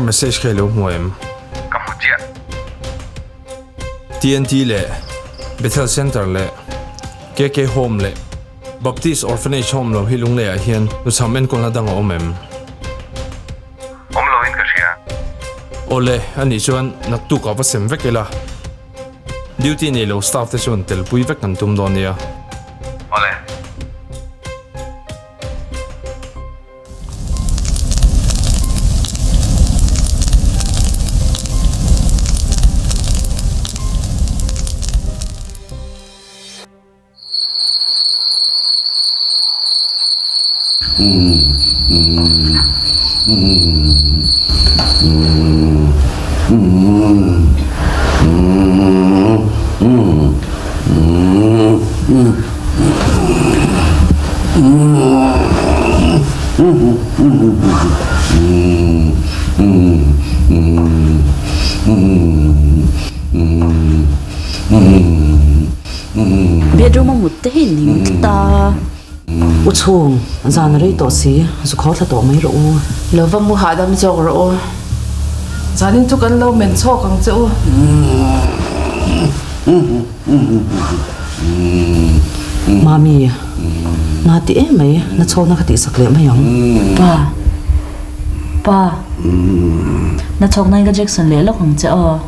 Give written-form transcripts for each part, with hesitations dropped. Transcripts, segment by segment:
message kha i lo hmu em? Ka hmu chiah. TNT leh Bethel Centre leh KK Home leh Baptist Orphanage Home lo hi Lungleiah hian nuchham enkawlna dang a awm em? Awm loin ka hria. Awle, anih chuan naktuk ah va sem vek ila. Duty nei lo staff te chuan telpui vek kan tum dawn nia. Awle. Bedroom a mut te hi ning tlat a. U chhung, zan a rei tawh si, zu khaw thla tawh mai rawh u. Lo va mu hahdam zawk rawh u. Zanin chu kan lo men chhawk ang che u. Mami, na ti em mai, na chhawkna ka tihsak leh mai ang. Pa, pa, na chhawkna in ka Jackson leh lawk ang che aw.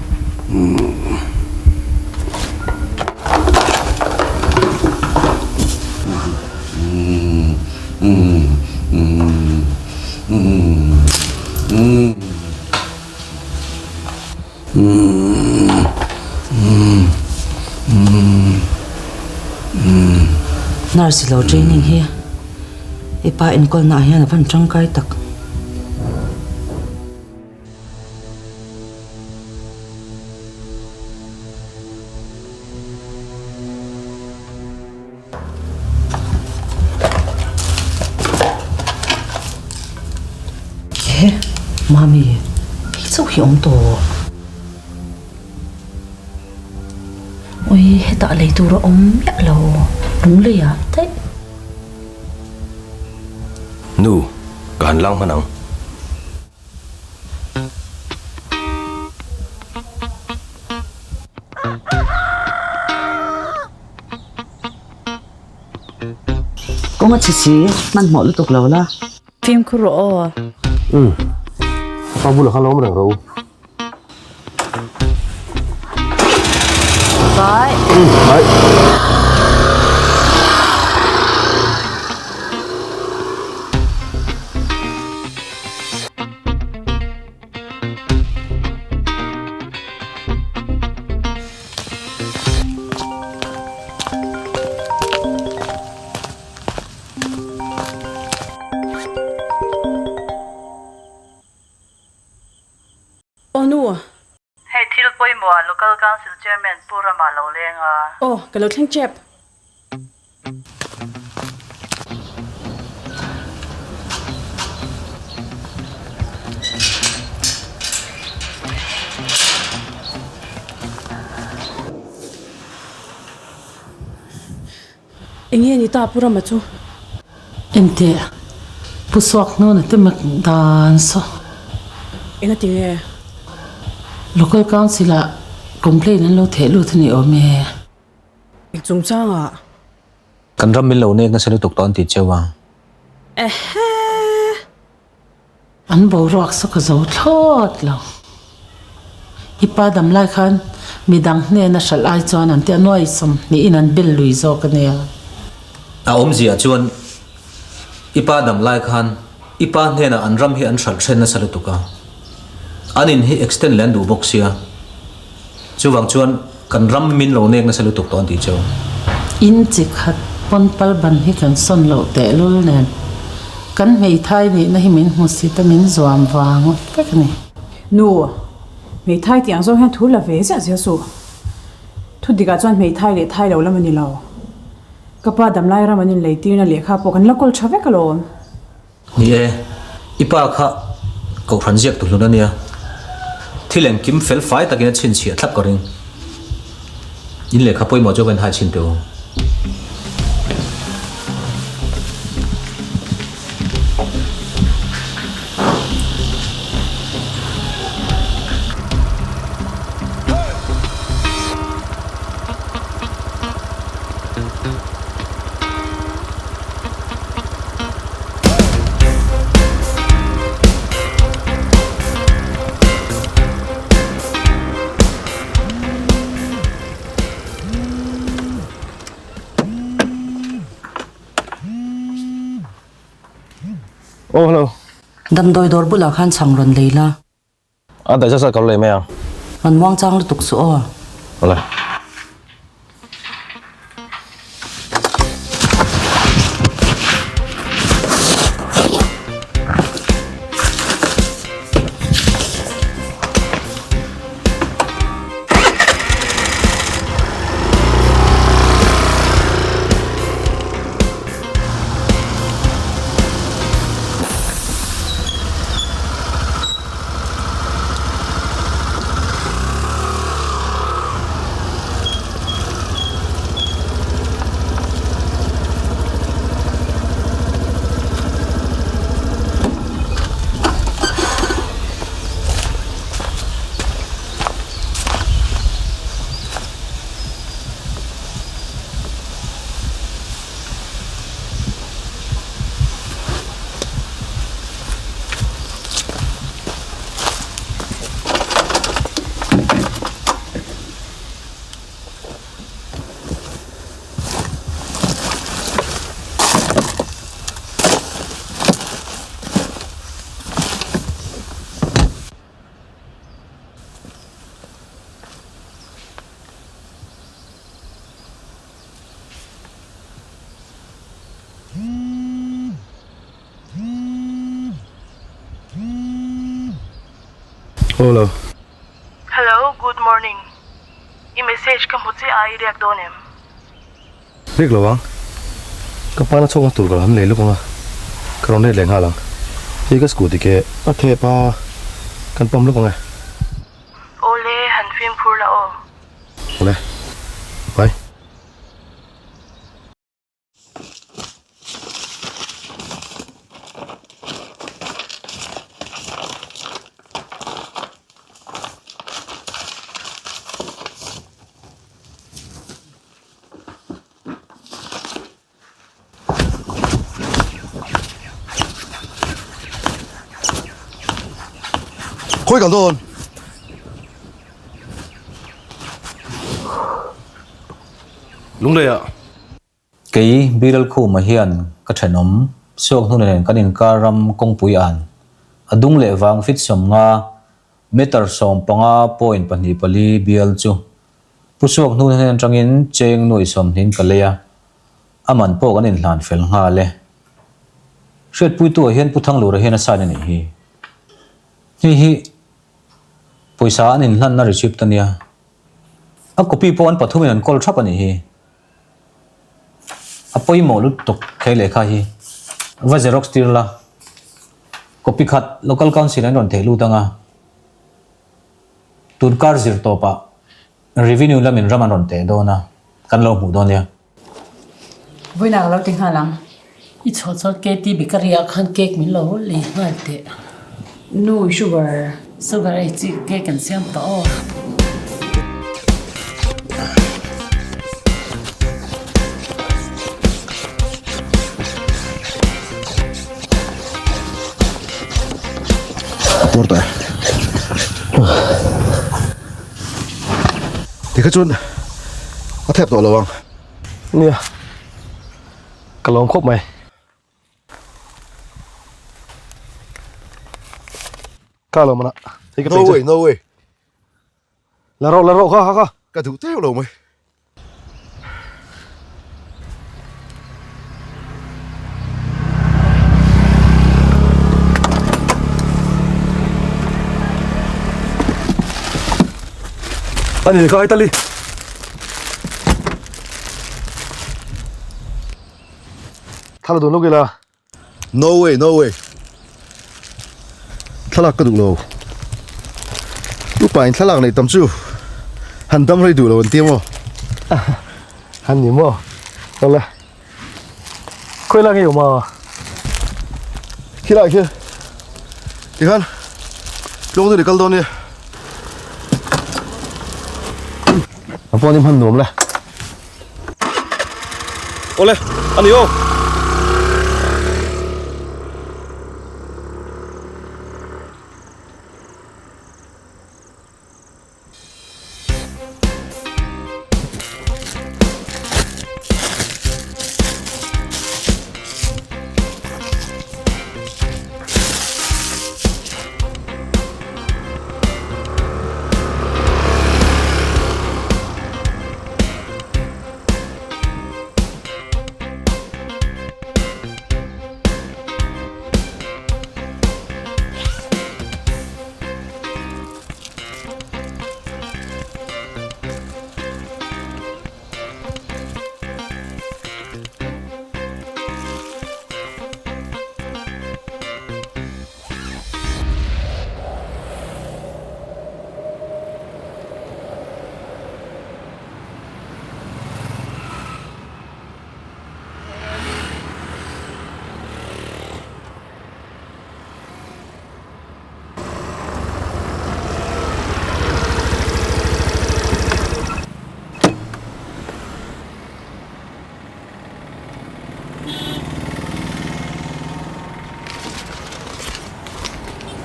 Nurse lo training hi i pa enkawlna ah hian a van tangkai tak. He, Mami, hei chauh hi awm tawh. Ui, hetah lei tur a awm miah lo, lung leiah daih. Nu, ka han lang hman ang. Kawng a chhe si, hmanhmawh lutuk lo la. Fimkhur rawh aw. Umm, ka pa bulah khan lo awm reng rawh u. Bye. Umm, bye. Aw nu. Hei thil pawimawh ah Local Council Chairman Pu Rama lo leng a. Aw, ka lo thleng tep. Enge ni ta Pu Rama chu? Enteh, Pu Suak hnuna te mak dan saw. Enga ti nge? Local Council ah complaint an lo theh lut a ni awm e. Eng chungchang ah? Kan ram min lo nek nasa lutuk tawh an ti cheu a. Ehe! An boruak saw ka zo thlawt lo. I pa dam lai khan midang hnena hralh ai chuan an ti a nuai 20 in an bel lui zawk a nia. A awmzia chuan i pa dam lai khan i pa hnenah an ram hi an hralh then nasa lutuk a. An in hi extend leh an duh bawk sia. Chuvang chuan kan ram min lo nek nasa lutuk tawh an tih cheu. In chi khat pawn pal ban hi kan sawn loh tehlul nen kan hmeithai nihna hi min hmu sit a min zuam vang vek a ni. Nu, hmeithai tih ang zawng hian thu la ve ziah ziah suh. Thu dikah chuan hmeithai leh thai lo lam a ni lo. Ka pa damlai ram an inleitirna lehkha pawh kan la kawl tha vek alawm. Ni e, i pa kha Kohhran ziak tu hlun a nia. Thil engkim fel fai takin a chhinchhiah thlap ka ring. In lehkha pawimawh chu ka inhai chhin teh u. Aw hello. Damdawi dawr bulah khan chhang rawn lei la. A daih zat zat ka lo lei mai ang. Rawn muang chang lutuk suh aw. Awle. Hello. Hello, good morning. I message ka hmu chiah a, i riak dawn em? Riak lo ang. Ka pana chhawkna tur ka lo han lei lawk ang a, ka rawn let leh nghal ang. Hei ka scooty ke a thep a, kan pump lawk ang e. Awle, han fimkhur la aw. Awle, bye. Khawi kal dawn? Lungleiah. Kei Biral Khuma hian ka thenawm suak hnu nen kan inkar ram kawngpui an a dung leh vang fit 50, meter 15 point pahnih pali bial chu Pu Suak hnu hnen atangin cheng nuai sawmhnin ka lei a, a man pawh kan inhlan fel nghal e. Hriatpuitu ah hian Pu Thanglura hian a sign a nih hi. Hei hi pawisa an inhlanna receipt a nia. A copy pawh an pathumin an kawl thap a nih hi. A pawimawh lutuk thei lehkha hi va xerox tir la, copy khat local council an rawn theh lut ang a, tun kar zir tawpah revenue lamin ram an rawn teh dawn a, kan lo hmuh dawn nia. Vawiinah ka lo ti nghal ang. I chhuah chuan KT bakery ah khan cake min lo lei nghal teh. Nu sugar. Sugar ei chi cake an siam tawh aw. Pawr tawh e. Tikha chuan a thep tawh lo ang. Nia, ka lawm khawp mai. Ka lo mana. Hei ka No way, no way. La rawh, la rawh kha kha kha. Ka duh teuh lo mai. Ani kha hai tali. Thla dun lawk ila. No way, no way. Thlalak ka duh lo. Upa in thlalak nei tam chu han dam rei duh lo an ti maw? Han ni maw? Awle. Khawi lai nge awm a? Khi lai khi. Tikhan tlawng deuh i kal dawn nia. A phone hi hman nuam le. Awle, a ni aw.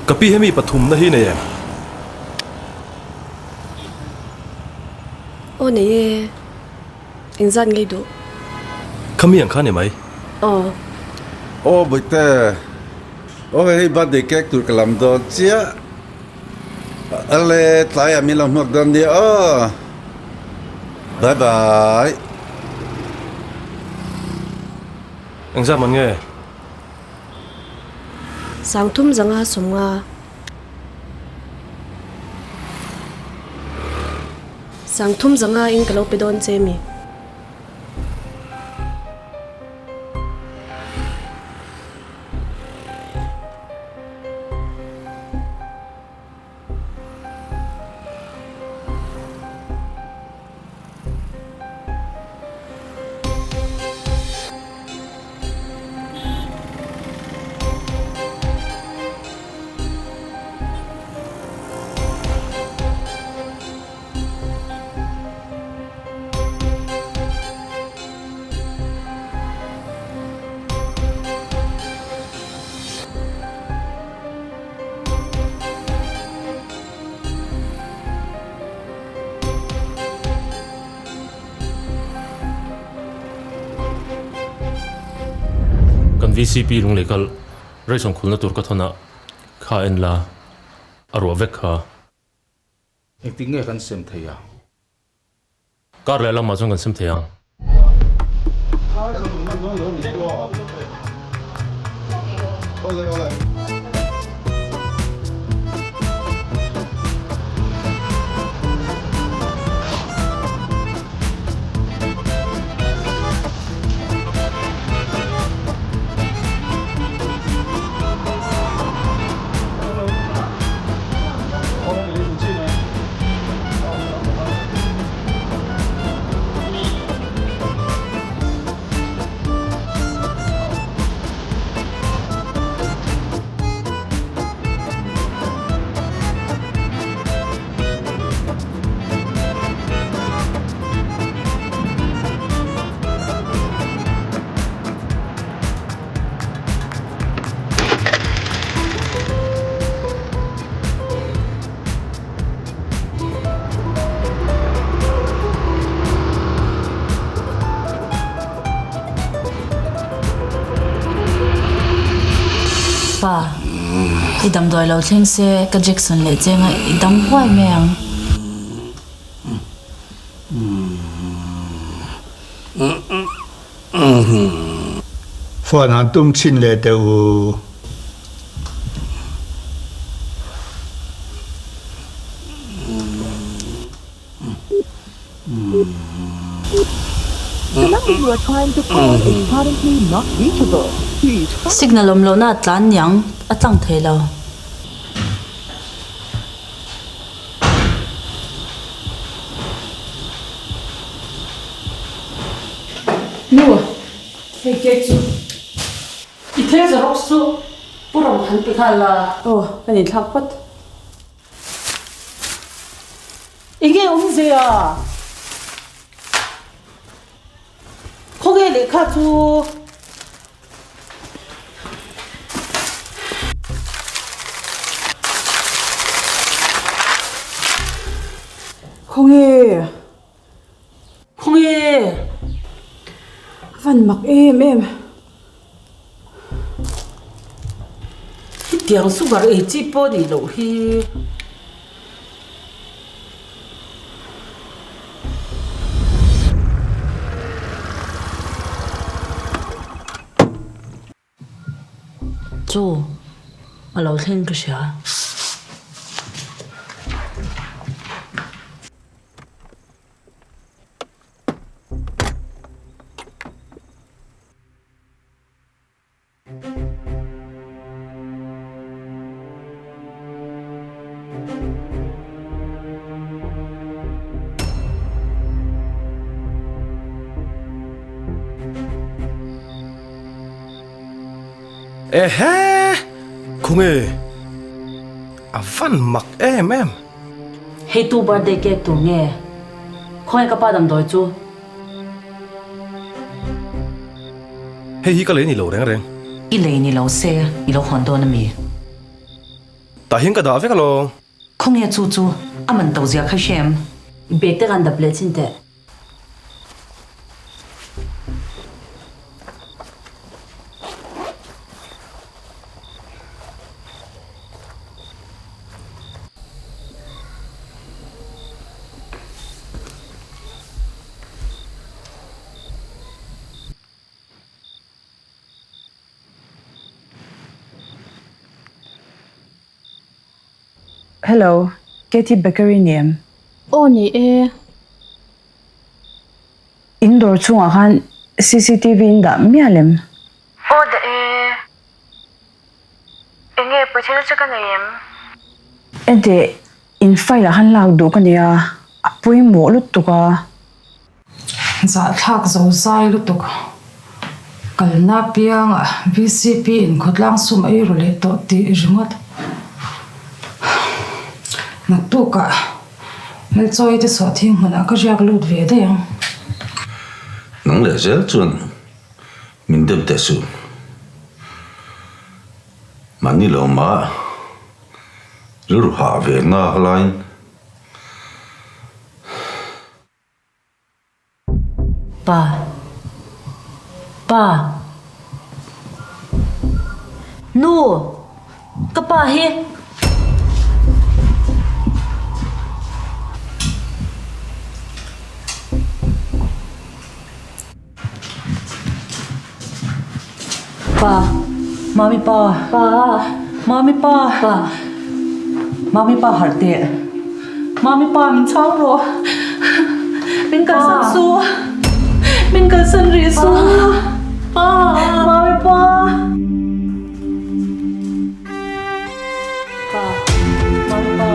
Ka pi hemi pathumna hi nei em? Aw nei e. Engzat ngei duh? Khami ang kha ni mai. Aw. Aw Bawihte. Aw hei birthday cake tur ka lam dawn chiah. Ale tlaiah min lo hmuak dawn nia aw. Bye bye. Engzat man nge? Sangthum zanga sawmnga. Sangthum zanga in ka lo pe dawn che mi? Kan vcp lunglei kal ration khulna tur ka thawn ah kha en la a ruah vek kha. Engtik nge kan sem thei a? Kar leh lamah chuan kan sem thei ang. Pa, i damdawi lo thleng se ka Jackson leh chenga i dam huai mai ang. Phone han tum chhin leh teh u. Signal awm lohna a tlan niang a tlang thei lo. Nu, hei cake chu i thil xerox chu pu rawng han ti nghal la. Aw, ka ninthlak phawt. Enge awmzia? Khawnge lehkha chu? Khawnge? Khawnge? A van mak em em. Hetiang sugar ei chi pawh nih loh hi. Chu a lo thleng ka hria. Ehe! Khawnge? A van mak em em! Hei tu birthday cake tur nge? Khawnge ka pa damdawi chu? Hei hi ka lei ni lo reng reng. I lei ni lo se i lo hawn dawn a mi? Tah hian ka dah vek alawm. Khawnge chu chu a man to zia kha hrem. I bag te kan dap leh chin teh. Hello, Katie Bakery ni em? Aw ni e. In dawr chungah khan cctv in dah mial em? Aw dah e. Enge puithil chu ka nei em? Enteh, in file ah khan lak duh ka nia, a pawimawh lutuk a. Zahthlak zo zai lutuk. Kalna piangah vcp in khawtlang sum a ei ru leh tawh tih ringawt. Naktukah Lalchawi te sawhthing hmunah ka riak lut ve daih ang. Nang leh zel chuan min dem teh suh. Mahni lo mah rilru hah ve na laiin. Pa. Pa. Nu! Ka pa hi! Pa. Mami pa. Pa. Mami pa. Pa. Mami pa harh teh. Mami pa min chhang rawh. Min kalsan su. Min kalsan rih su. Pa. Mami pa. Pa. Mami pa.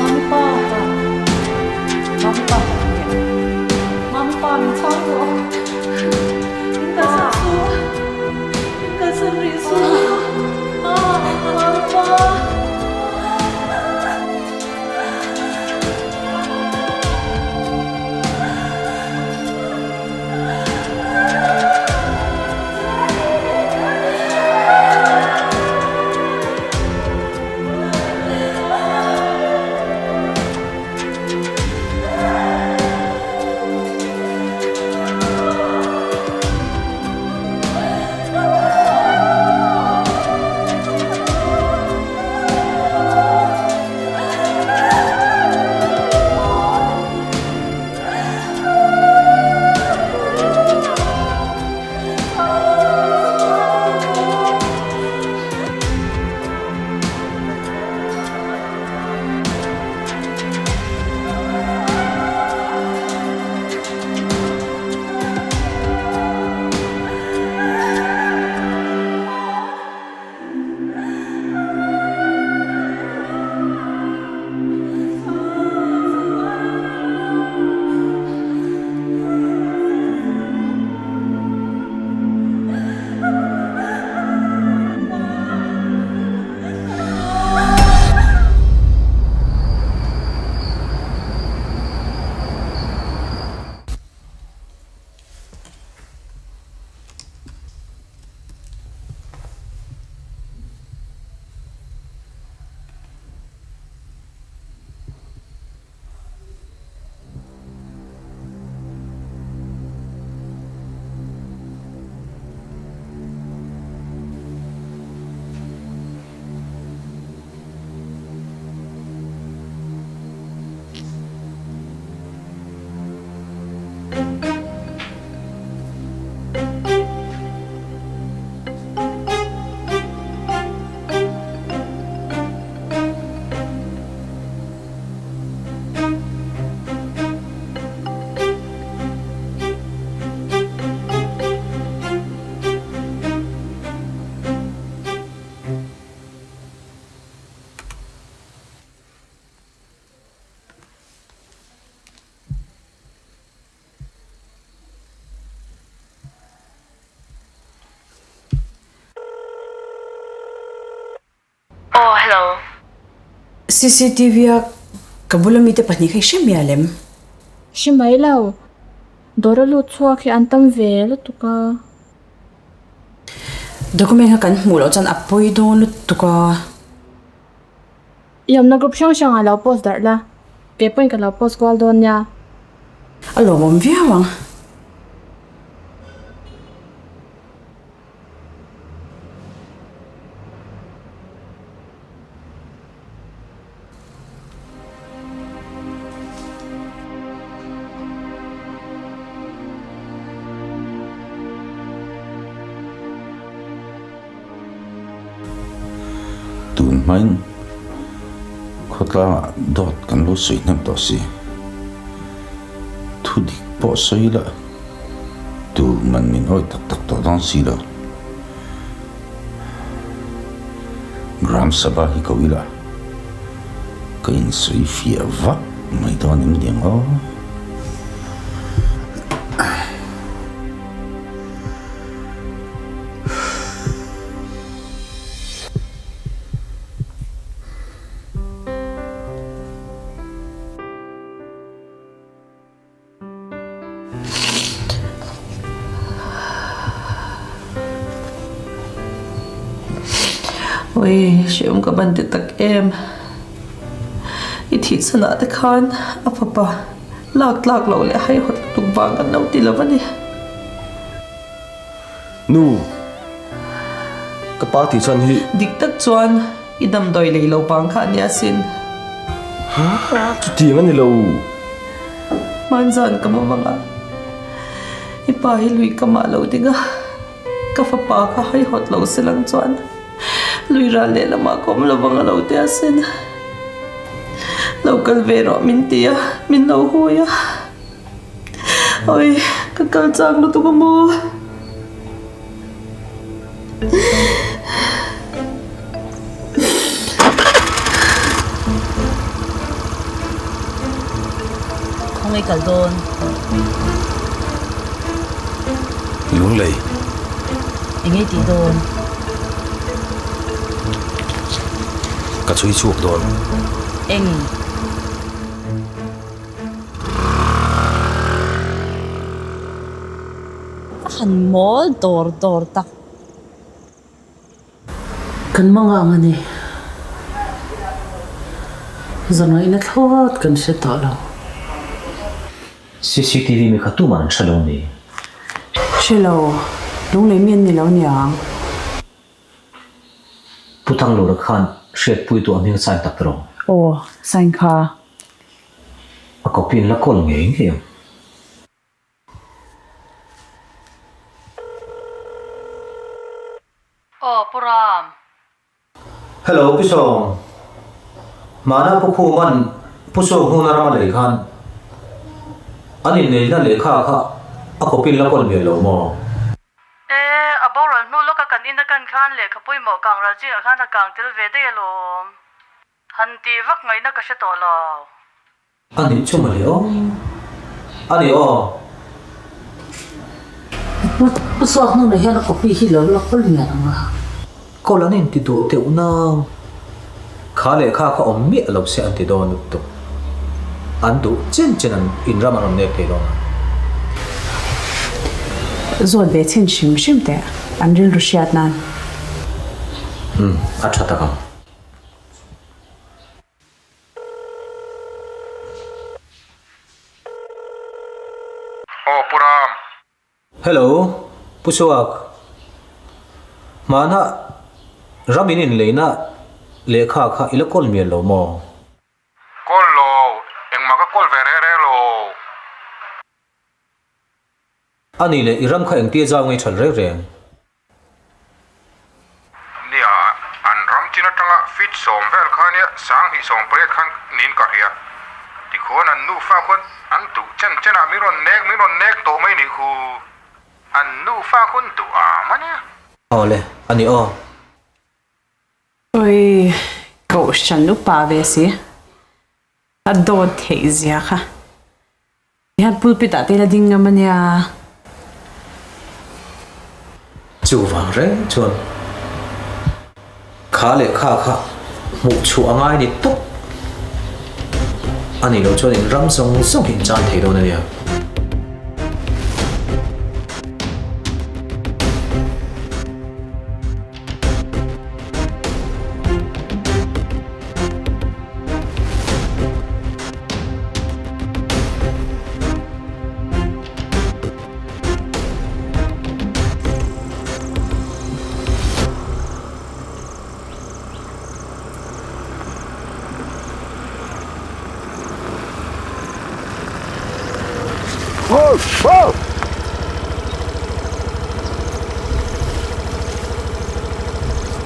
Mami pa. Mami pa harh teh. Mami pa min chhang rawh. Min kalsan su. Min kalsan rih su. Mami pa. Aw hello. Cctv a ka bula mite pahnih kha i hre mial em? Hre mai lo. Dawr a lut chhuak hi an tam ve lutuk a. Document kha kan hmuh loh chuan a pawi dawn lutuk a. I awmna group hrang hrangah lo post darh la, kei pawhin ka lo post kual dawn nia. A lawmawm viau ang. Tun hmain khawtlangah dawt kan lo sawi hnem tawh si. Thu dik pawh sawi la tu man min awih tak tak tawh dawn si lo. Gram Sabha hi ko ila ka insawi fiah vak mai dawn em ni ang aw. Oi, hreawm ka ban ti tak em. I thih chhanah te khan a fapa lak tlak loh leh haihawt lutuk vang kan lo ti lo a ni. Nu, ka pa tih chhan hi. Dik tak chuan i damdawi lei lo vang kha a nia sin. Ha, chutiang a ni lo. Hmanzan ka mawmang a, i pa hi lui ka mah lo ding a, ka fapa kha haihawt lo se lang chuan lui ral lehlamah ka awm lovang a lo ti a sin. Lo kal ve rawh min ti a, min lo hui a. Oi, ka kal chak lutuk a maw? Khawngaih kal dawn. Lunglei. Engei tih dawn? Ka chhui chhuak dawn. Eng? A han mawl dawr dawr tak. Kan manga ang a ni. Zangaihna thlawt kan hre tawh lo. CCTV mi kha tuman an hre lo ni. Hre lo. Lunglei mi an ni lo niang. Pu Thanglura khan hriatpui tu a hming sign tak rawh. Aw, sign kha. A copy in la kawl ngei ngei ang. Aw, Pu Ram. Hello, Pi Sawm. Hmana Pu Khuman Pu Sawm huna ram a lei khan an inneihna lehkha kha a copy in la kawl mial lo maw? E, a boral hnu lawka kan in a kan khan lehkha pawimawh kang ral chingah khan a kang tel ve daih alawm. Han tih vak ngaihna ka hre tawh lo. A nih chu mawle aw. A nih aw. Pu Suak hnunah hian a copy hi lo la kawl mial ang a. Kawl an inti duh deuh nang. Kha lehkha kha awm miah lo se an ti dawn lutuk. An duh chen chen an inram an rawn nek thei dawn a. Zawt ve chhin hrim hrim teh an rilru hriat nan. Umm, a tha tak ang. Aw Pu Ram. Hello, Pu Suak. Hmana ram in inleina lehkha kha i la kawl mial lo maw? Kawl lo, engmah ka kawl ve reh reh lo. A nih leh i ram kha engtia zau ngei that reng reng? Nia, an ram chin atanga feet sawm vel kha nia sanghnih sawm pariat khan niin ka hria. Tikhuan an nufa khuan an duh chen chen ah min rawn nek min rawn nek tawh mai nih khu. An nufa khuan duh am a nia. Aw le, a ni aw. Oi, kohhran upa ve si. A dawt theih zia kha. Tihian pulpit ah te la ding ngam ania. Chuvang reng chuan kha leh kha kha hmuh chhuah a ngai ni tawp a nih loh chuan in ram zawng zawng hi in chan thei dawn ania.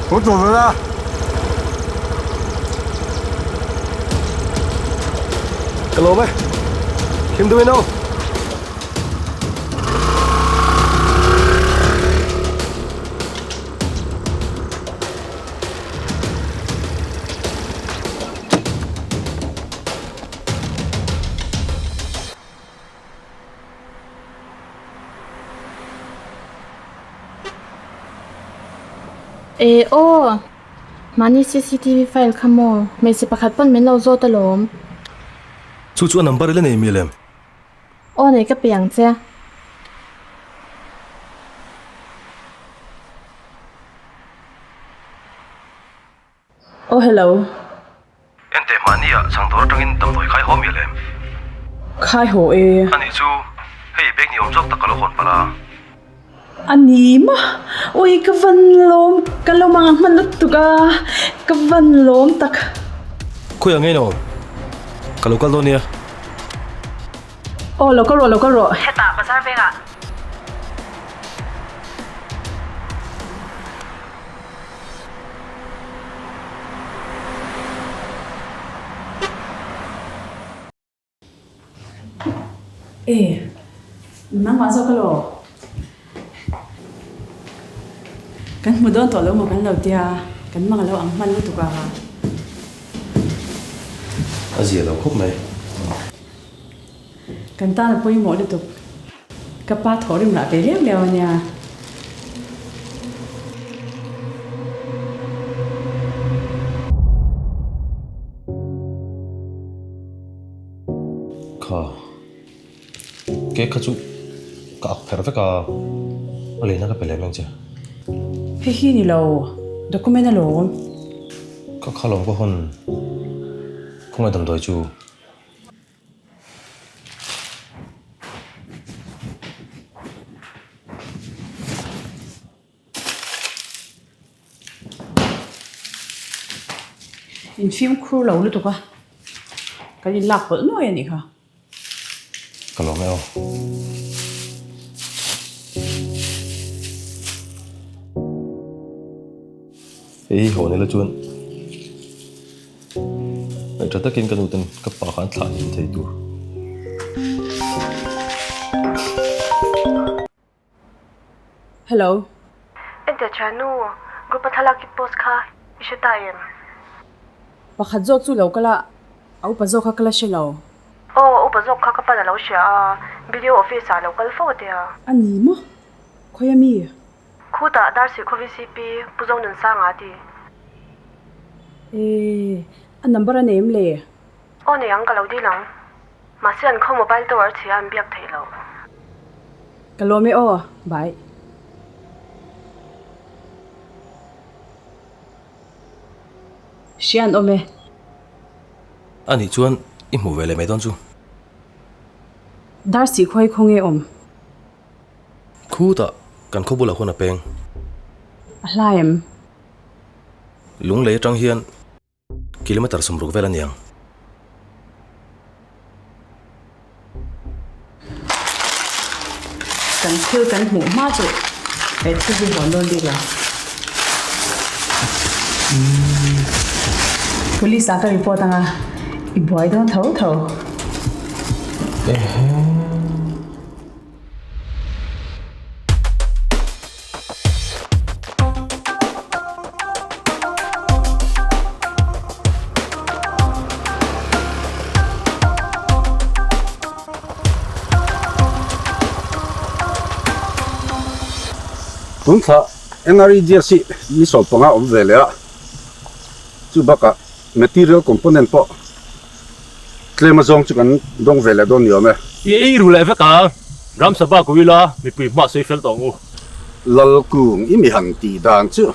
我走着呢。Ka lawm e. Him duhin aw. E aw! Mahni cctv file kha maw? Hmeichhe pakhat pawn min lo zawt alawm. Chu chu a number ila nei mi lem? Aw nei ka pe ang che. Aw hello. Enteh mahni ah chhang dawr atangin damdawi khai haw mi lem? Khai haw e. Anih chu hei bag ni awm zawk tak ka lo hawn palh a. A ni maw? Ui ka van lawm, ka lo mang hman lutuk a, ka van lawm tak. Khawi ang eno? Ka lo kal dawn nia. Aw lo kal rawh, lo kal rawh. Hetah bazar vengah. E, nangmah zawk elaw? Kan hmu dawn tawh lo maw kan lo tia, kan mang lo ang hman lutuk a. A zia lo khawp mai. Kan tan a pawimawh lutuk. Ka pa thawhrim lah ve liau liau a nia. Kha cake kha chu ka ak pher vek a, a lehna ka pe leh mai ang che. Hei hi ni lo, document alawm. Ka kha lawm ka hawn khawngaih damdawi chu. In fimkhur lo lutuk a, kan in lak pawlh nuai a nih kha. Ka lawm e aw. Hei hi haw nila chuan ngaih tha takin ka nuten ka pa kha an thlah hlim thei tur. Hello. Ente thiannu, group a thlalak i post kha i hre ta em? Pakhat zawk chu lo kal a, a upa zawk kha ka la hre lo. Aw, a upa zawk kha ka pan a lo hria a, video office ah a lo kal fo a tia. A ni maw? Khawi a mi? Khutah Darsi khaw VCP Pu Zonunsanga a ti. E, a number a nei em le? Aw nei ang, ka lo dil ang. Mahse an khaw mobile tower chhia an biak theih loh. Ka lawm e aw, bye. Hria an awm e. A nih chuan i hmu ve leh mai dawn chu. Dar sih khawi khaw nge awm? Khutah kan khaw bulah khuan a peng. A hla em? Lunglei atang hian Kilometer sawmruk vel a niang. Kan thil kan hmuh hma chu he thil hi hawn dawn bik lo. Police ah ka report anga i buai dawn tho tho. Tun thla NREGS hi ni 15 awm ve leh a, chu bakah material component pawh tlem azawng chu kan dawng ve leh dawn ni awm e. I ei ru leh vek ang, Ram Sabha ko ila mipui hma sawi fel tawh ang u. Lalkung i mi han tih dan chu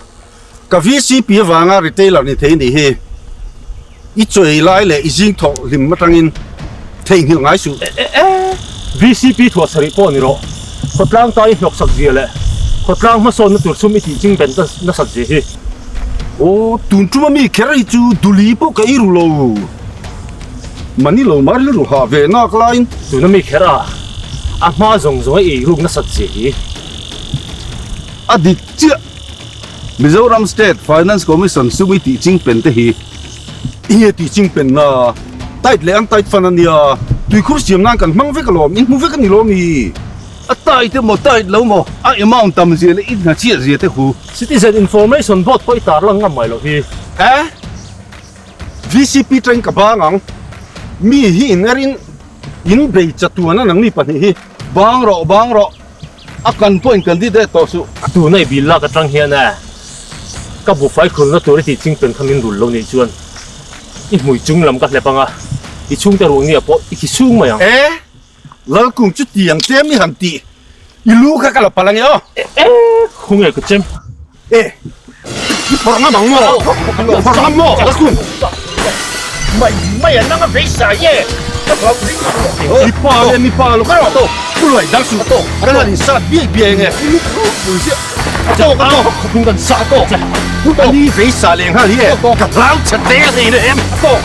ka VCP avanga retailer ni thei nih hi i chawi lai leh i zing thawh hlim atangin theihnghilh ngai suh. E e VCP thuah sarih pawh ni rawh, khawtlang ta i hnawksak zia leh khawtlang hmasawnna tur sum i tih ching ben nasat zia hi. Aw, tun tuma mi kher hi chu duli pawh ka ei ru lo. Mani lo mah rilru hah ve nak laiin. Tuna mi kher a, A hma zawng zawng a eiruk nasat zia hi. A dik chiah. Mizoram State Finance Commission sum i tih chingpen te hi i tih chingpen na tight leh untight fund a nia, tuikhur siam nan kan hmang vek alawm, in hmu vek a ni lawm i. A tight emaw tight lo maw, a amount tam zia leh i hna chiah zia te hu. Citizen Information Board pawh i tarlang ngam mai loh hi. Eh? Vcp train ka bang ang. Mi hi in erin in bei chatuan a nangni pahnih hi. Bang rawh, bang rawh. A kan pawh in candidate tawh suh. Tuna i bil lak atang hian e, ka bufai khulna tur i tih chingpen kha min rul lo nih chuan i hmui chung lam ka hlep anga, i chhungte ruang nia pawh i thi chhung mai ang. E, Lalkung chu tiang tlem i han tih, i lu kha ka la palh ange aw. E, khawnge ka chem. E, i phawrh ngam ang maw? I phawrh ngam maw? Lalkung. Mai mai a nang a vei sai e. Mi pa le mi pa lo ka rawh. Pu luai dang suh. Kan han insat biai biai nge. A tawk a tawk. Khawpin kan sah tawk che. A ni vei sa leh nghal hi e. Ka hlau che te hlei na em. A tawk.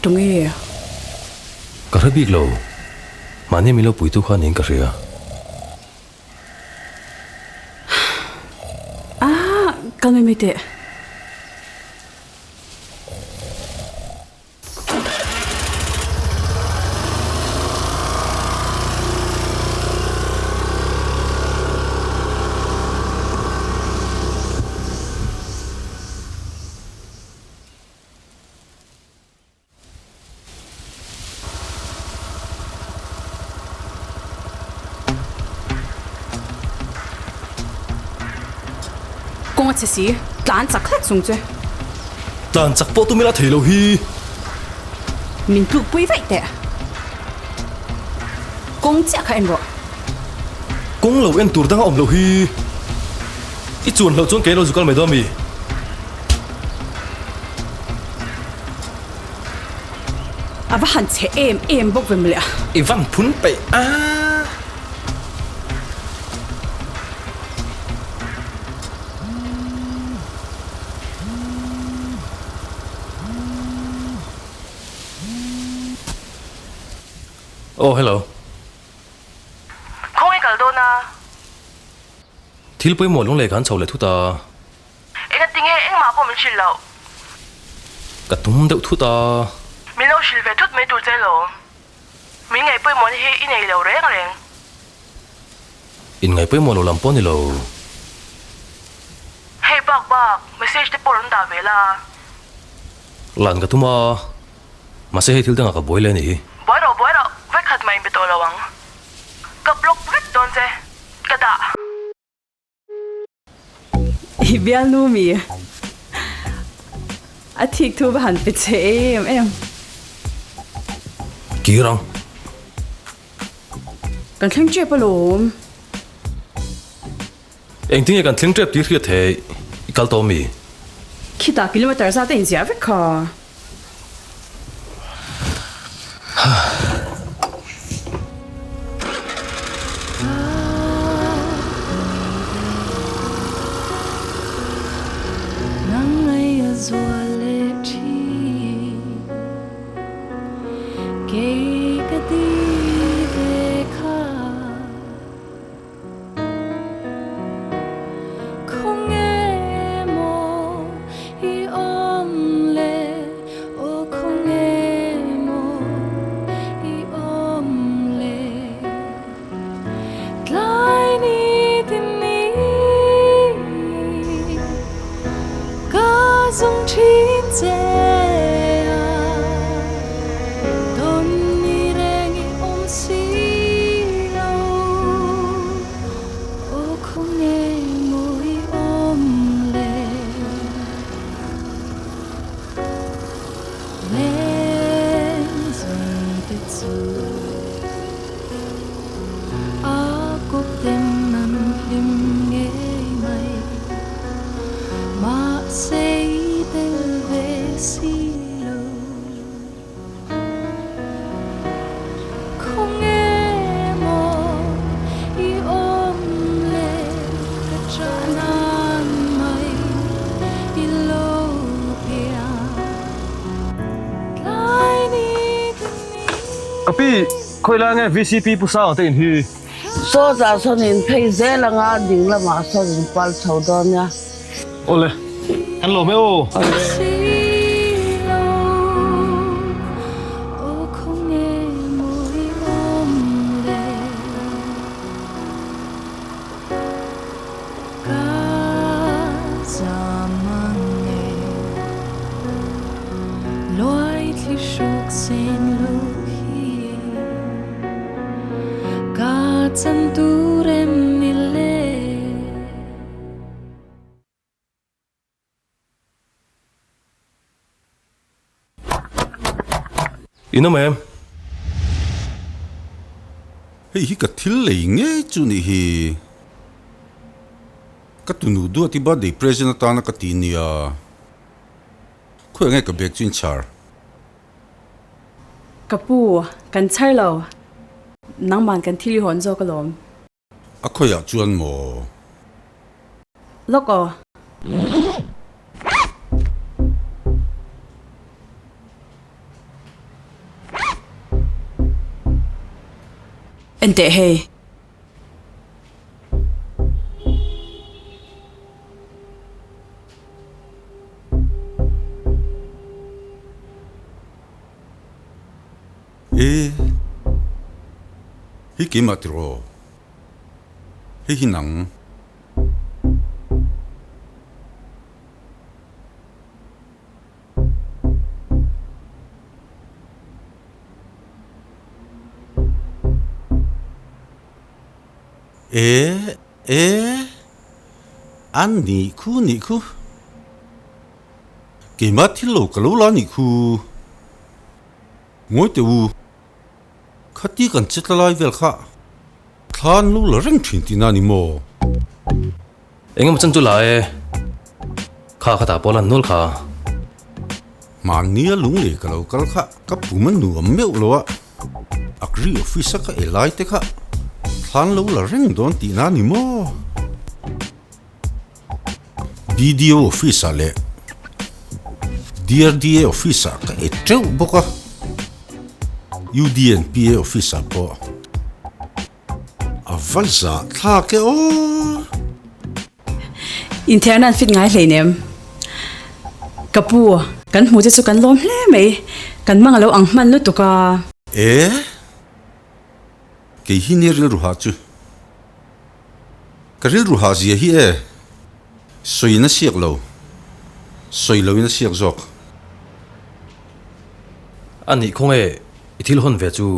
Tunge? Ka hre bik lo. Mahni min lo puitu kha niin ka hria. Ah, kal mai mai teh. Kawng a chhe si, tlan chak hlek chung che. Tlan chak pawh tum ila thei lo hi. Min tluk pui vaih teh. Kawng chiah kha en rawh. Kawng lo en tur dang a awm loh hi. I chuan hlauh chuan kei lo zu kal mai dawn mi? A va han chhe em em bawk ve mawle a. I van phun peih a. Oh hello. Khawnge kal dawn a? Thil pawimawh lunglei khan chho leh thut a. Enga tinge engmah pawh min hrilh loh? Ka tum deuh thut a. Min lo hrilh ve thut mai tur che lo. Min ngaih pawimawhna hi i nei lo reng reng. In ngaih pawimawh lo lam pawh ni lo. Hei bak bak, message te pawh rawn dah ve la. Lan ka tum a, mahse hei thil dangah ka buai leh a nih hi. Buai rawh buai rawh, vekhat mah inbe tawh lo ang. Ka block vek dawn che, ka dah. I bialnu mi a thik thu va han pe che em em. Kir ang. Kan thleng tep alawm. Engtin nge kan thleng tep tih hriat theih i kal tawh mi? Khitah kilometer zat a inziah vek kha. Ka pi, khawi lai nge VCP Pu Sanga te in hi? Sawtah sawn in phei zel anga ding lamah sawn in pal chho dawn nia. Awle, kan lawm e aw. In awm em? Hei hi ka thil lei ngei chu nih hi. Ka tunu duati birthday present atana ka ti nia. Khawiah nge ka bag chu in chhar? Ka pu, kan chhar lo. Nangman kan thil i hawn zawk alawm. A khawiah chuan maw? Lawk aw. Enteh hei. E, hi keimah tiraw? Hei hi nang. E, e, an nih khu nih khu. Keimah thil lo ka lo la nih khu. Ngawi teh u, khati kan che tla lai vel kha thla an lo la reng thin tihna a ni maw? Eng emaw chan chu la e, kha khatah pawh lan nual kha. Mahnia lunglei ka lo kal kha ka pum a nuam meuh lo a, Agri office a ka e lai te kha thla an lo la reng dawn tihna a ni maw? BDO office ah leh DRDA office ah ka e teuh bawk a, UDNPA office ah pawh a va zah thlak e aw. Inthiarna an fit ngai hleinem. Ka pu, kan hmu che chu kan lawm hle mai, kan mang alo ang hman lutuk a. E, kei hi nia rilru hah chu. Ka rilru hah zia hi e, sawiin a siak lo, sawi loin a siak zawk. A nih khaw nge i thil hawn ve chu?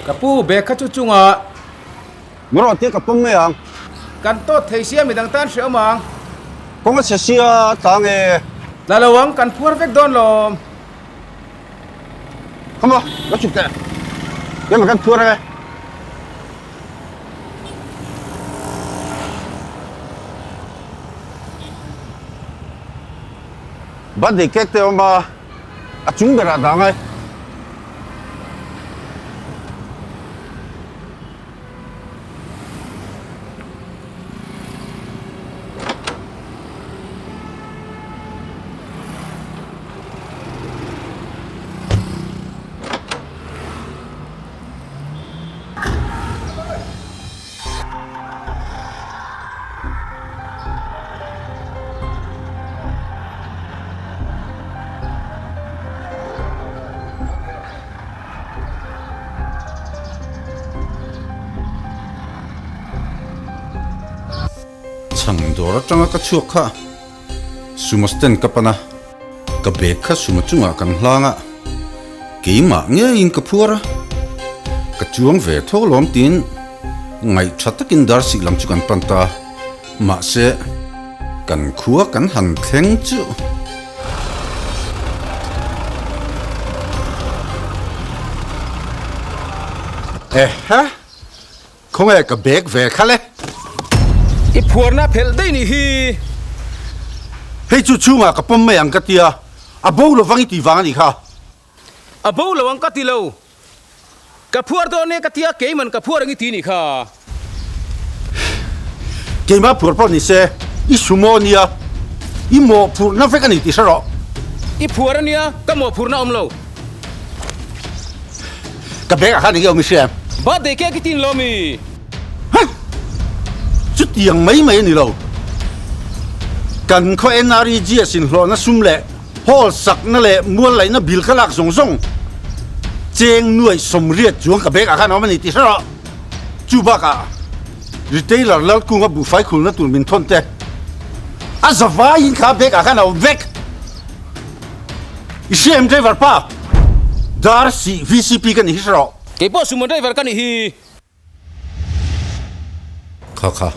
Ka pu bag kha chu chungah. Marawh te ka pawm mai ang. Kan tawt thei sia midang tan hre awm ang. Kawng a chhe sia tlang e. Tla lo ang kan phuar vek dawn lawm. Khawm aw, lo chhuk teh. Keimah kan phuar ang e. Birthday cake te awm a, a chung berah dah angai. Chhang dawr atanga ka chhuak kha Suma stand ka pan a, ka bag kha Suma chungah kan hlang a, keimah ngeiin ka phuar a, ka chuang ve tho lawm tiin ngaih tha takin Darsih lam chu kan pan ta, mahse kan khua kan han thleng chu. Ehe! Khawnge ka bag ve kha le. I phuarna phelh daih nih hi. Hei chu chhungah ka pawm mai ang ka tia, a bo lovang i tih vang a nih kha. A bo lo ang ka ti lo. Ka phuar dawn e ka tia keiman ka phuar ang i ti nih kha. Keimah phuar pawh ni se i sumo ania i mawhphurhna vek a ni tih hre rawh. I phuar ania ka mawhphurhna awm lo. Ka bag ah khan enge awm i hria em? Birthday cake i tin lo mi? Huh! Chutiang mai mai a ni lo. Kan khaw NREGS inhlawhna sum leh hall sakna leh mual laihna bil ka lak zawng zawng cheng nuaih sawmriat chuang ka bag ah khan a awm a ni tih hre rawh. Chu bakah retailer Lalkunga buhfai khulna tur min thawn te a zavaiin kha bag ah khan a awm vek. I hria em driver pa? Dar sih VCP ka nih hi hre rawh. Kei pawh sumo driver ka nih hi. Kha kha,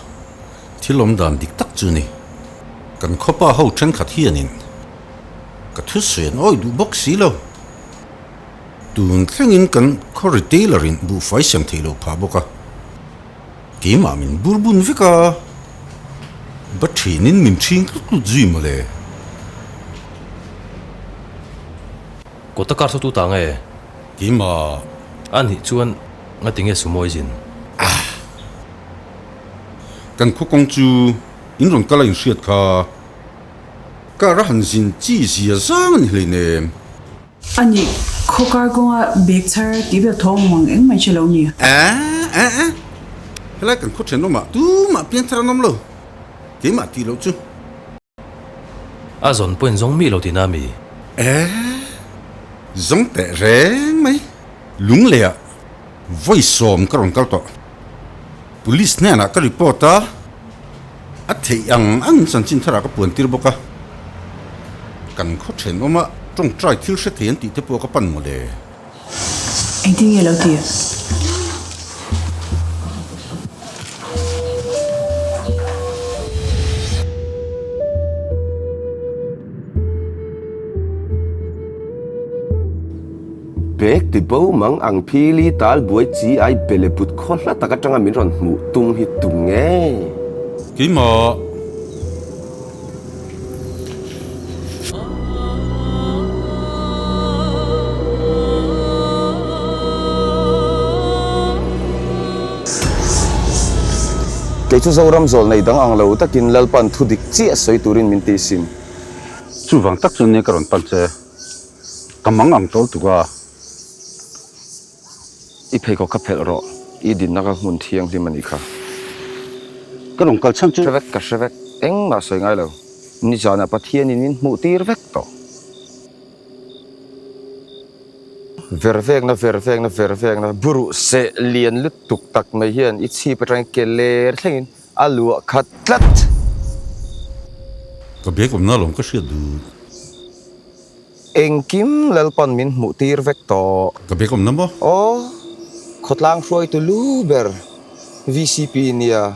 thil awm dan dik tak chu ni. Kan khawpa ho thenkhat hianin ka thusawi an awi duh bawk si lo. Tun thlengin kan khaw retailer in buhfai sem theih loh phah bawk a, keimah min bur bun vek a, ba thinin min ṭhing tlut tlut zui mawle. Kawta kar saw tu ta nge? Keimah. A nih chuan ngati nge sumawi zin? Ah! Kan khaw kawng chu in rawn kal a inhriat kha. Car a han zin chi zia zang a ni hleinem. A nih, khaw kar kawnga bag chhar tih vel tho ang ang engmah hre lo ni. A a a, helai kan khaw thenawmah tumah pianthar an awm lo, keimah tih loh chu. A zawn pawhin zawng mi lo tina mi? A, zawng teh reng mai, Lungleiah vawi sawm ka rawn kal tawh. Police hnenah ka report a, a theih ang ang chanchin tharah ka puan tir bawk a, kan khaw thenawma tawngtai thil hre thei an tih te pawh ka pan mawle. Engtin nge lo ti? Bag ti bo mang ang phili tal buai chi ai bele but khaw hla tak atanga min rawn hmuh tum hi tum nge? Keimah. Kei chu Zoram zawl nei dang ang lo takin Lalpan thu dik chiah sawi turin min ti sin. Chuvang tak chuan nia ka rawn pan che. Ka mang ang tawl tuk a. I pheikhawk kha phelh rawh, i dinna kha hmun thianghlim a nih kha. Ka rawn kal chhan chu. Hre vek, ka hre vek, engmah sawi ngai lo. Nizanah Pathianin min hmuh tir vek tawh. Vervekna, vervekna, vervekna, buruh seh lian lutuk tak mai hian i chhip atangin ke ler thlengin A luah khat tlat. Ka bag awmna lawm ka hriat duh. Engkim Lalpan min hmuh tir vek tawh. Ka bag awmna maw? Aw, khawtlang hruaitu lu ber vcp nia.